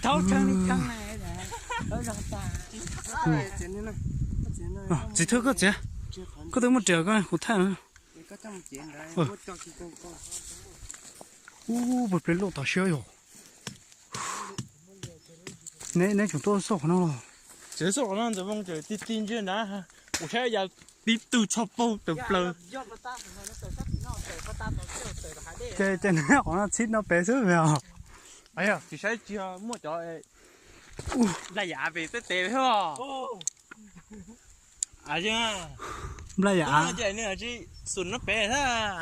Thaub tshee li tshee na. Txiv thawj koj txiav, koj twb muaj riam koj kuv thaij no. Ub, peb loj tas siab yog. Neb tseem tuaj xauj qhov no los? Tseem xauj qhov no ntxawm, ti ti ntsia nrad, kuv saib yam tib tug tshaj paug tawm plaws. Ces ces neb qhov no txhib no pem xwb os. Tsis saib tsis muaj cov nplaj yam pem tej tes thiab. Nplaj yam. Xum no pem thiab.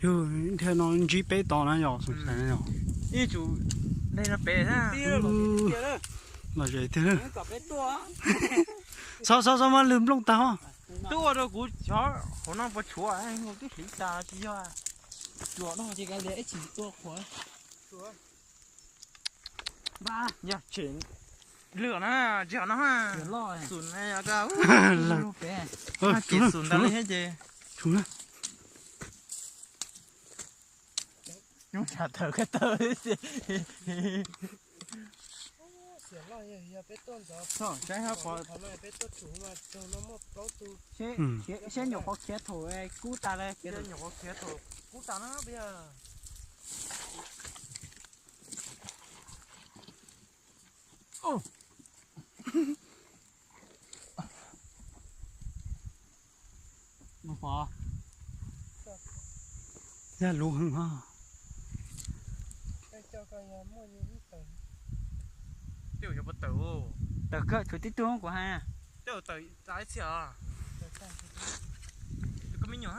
Yog dhia no ntsib peb tod na yog xum xais na yog. Ib tsum dhia no pem thiab. Los ze tiag na. Xob xob xob mas lwg nplooj tag os. Twb ua rau kuv cov hauv no puas tshuav, twb hliv tas tsis yog. Tsuas no ces kav liam ib chim tua qhuav. Yog tseem lwj na, tsis yog no. Xum na yog ka, ces xum ntawd li thiab ces. Nyuj tshav tawm kab taw. Saib nyuam qhuav khiav thaum kub tas li, khiav thaum kub tas na. Yaj luv heev os. Tawm kawg, tshuav tib tug kuv hais. Koj me nyuam,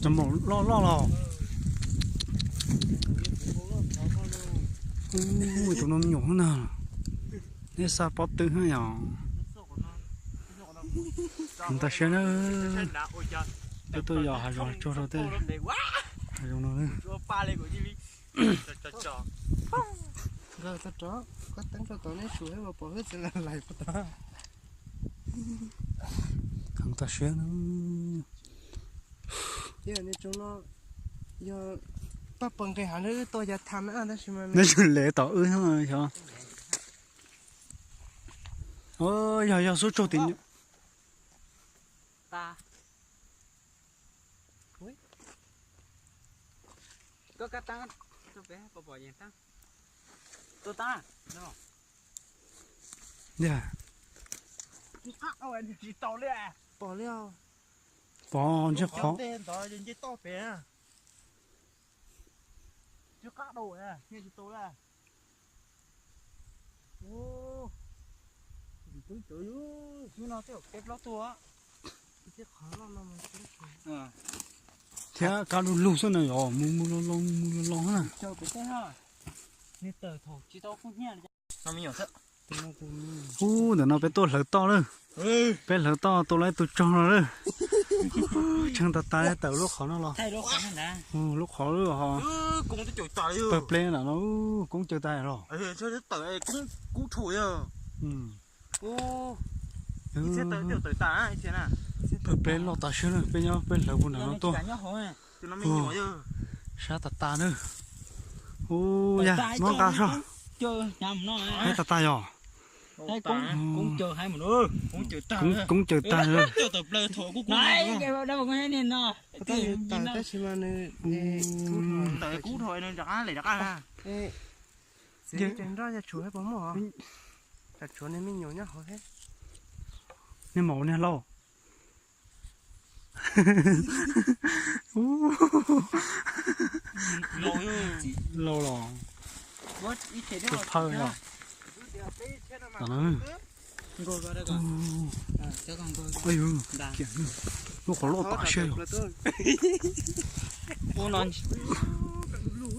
cov maum loj loj los. Ub, tus no me nyuam na. Neb xa pob tw na yom. Ntag siab na. Peb tuaj yos hav zoov tsuag rau tej hav zoov no. Heev tag siab na. Yog paj pawg nqis hav na wb tuaj yog tham na tab sis mas neb tsis lev tom wb xwb xyov. Yog yog xub tsaug tim. Yog, tsis tau li. Pom ntsej qhov. Tsis qab dau, tsis tau li. Twb cov yus xwb no tej zaum peb plaub tuaj. Thiab kab lug lug xwb na yom, mus mus los los mus los los na. Ub, ntawm no peb tuaj hlawv toj lawm. Peb hlawv toj tua lawm tus tsog no lawm. Tshee tas tas tawm lub qhov no los. Lub qhov lawm ho. Pawg pleb ntawm no koob caws tas los. Pawg pleb loj tas siab na, peb nyob peb hlawv puag nram no tuaj. Sab tas tas na. Ub, yog muab nqa soj. Sab tas tas yog. Koob caws tas. Tawm kub dhau, nws rov qab lem rov qab. Txiv, nroj yog tshuav puas muaj? Tsam tshuav niag me nyuam nyob hauv thiab. Niag maum niag laus. Laus los. Tus phawj os. Lub qhov loj tas siab yog.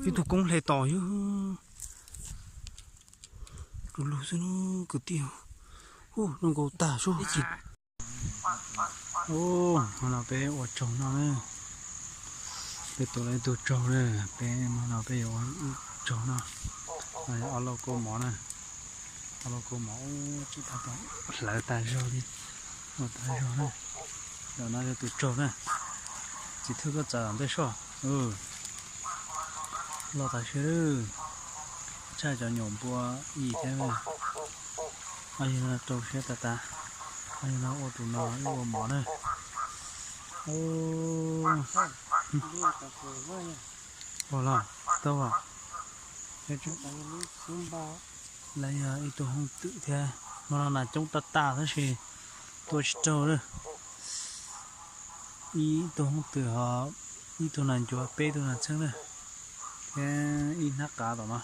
Ib tug koob hle tos yog. Tus lug xwb kwv tij. Ub, zoo nkaus tag sub. Ub, hmo no peb ua tsaug noj na. Peb tua lawm ib tug tsaug na, peb hmo no peb yuav ua ib tsaug noj. Ob lauj kaub mov na, ob lauj kaub mov ub, tsis tau hlawv tas zog li. Los tas zog na, cov no yog tus tsaug na. Txiv Thwj koj txav ntej soj. Los tas siab lawm, tshaj cov nyuam npua yim thiab. Yog no rau siab tas tas, yog no ua tus no ib ua mov na. Ua los tau. Lawv yog ib tug hooj twm thiab, hmo no nas coob tag tag tab sis tua tsis raug lawm. Ib tug hooj twm ho ib tug nas ncuav, peb tug nas txheeb na, thiab ib hnab qav tom no.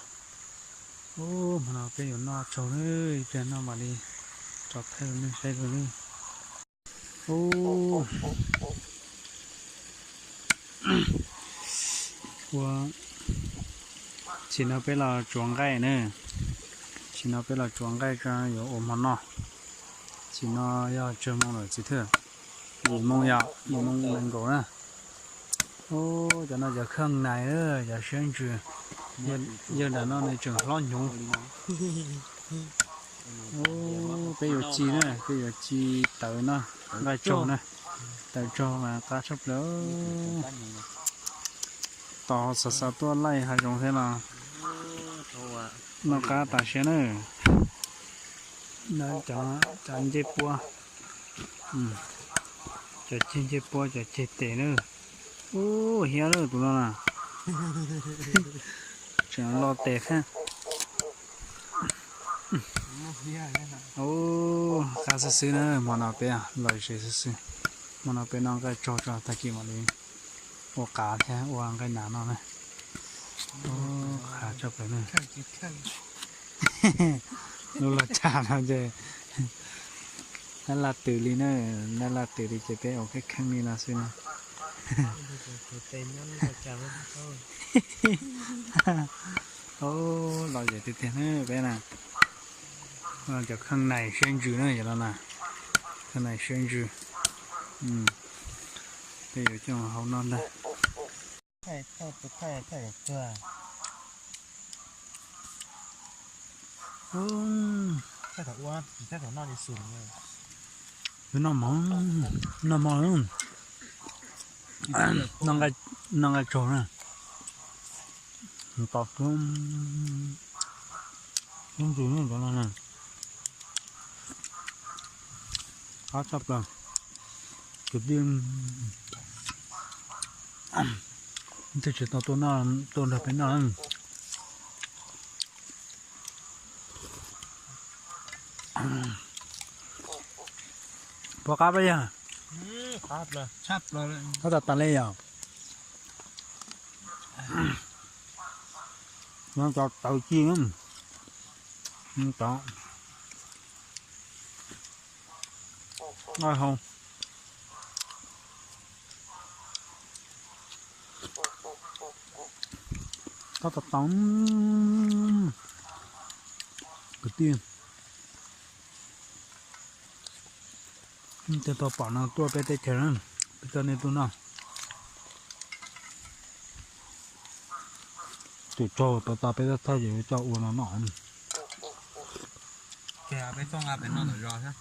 Ub, hmo no peb yuav noj tsaug na, ib pliag noj mam li tso thaij rau nej saib dua na. Ub, ua, tam sim no peb los tsuav nqaij na, tam sim no peb los tsuav nqaij tso yuav ua hmo noj. Tam sim no yog tsawg moo lawm Txiv Thwj? Yim moo yom, yim moo nees nkaum na. Ub, cov no cov kheej nais, cov siab ntsws, yawg nram no nws tseem hlob hnyuv. Ub, peb yuav ci na, peb yuav ci tawv no, nqaij tsaug na, tawv tsaug mas qab tshaj plaws. Tos xav xav tuaj laij hav zoov thiab los noj qab tas siab na. Cov ncej puab, cov ceg ncej puab, cov ceg tes na. Ub, hiab lawm tus no na. Tseem lo tes thiab. Ub, qab xwb xwb na, hmo no peb los ze xwb xwb. Hmo no peb noj nqaij tsaug tso, tag kis mam li ua qav thiab ua nqaij nas noj na. Ub, qab tshaj plaws na. Lub laj tsa no ces nab laj twm li na, nab laj twm li ces peb ua kheej kheej li no xwb na. Ub, lom zem tiag tiag na peb na. Cov kheej nais siab ntsws na yom no na. Kheej nais siab ntsws. Peb yuav coj hau noj ntag. Noj mov, noj mov, noj nqaij tsaug na. Tos, ntsis cov no na. Qab tshaj plaws. Kwv tij, twb tsis tau tuaj nrog peb noj. Puas qab peb yog? Qab tas tas li yom. Nyob cov tawv ci, cov nqaij hau. Qab tas tas. Kwv tij, nej tau pom no tuaj peb teb chaws na, peb coj nej tuaj noj. Tus tsaug tas tas peb thaij ces coj ua no noj. Peb tuaj nqa pem no tom zos thiab.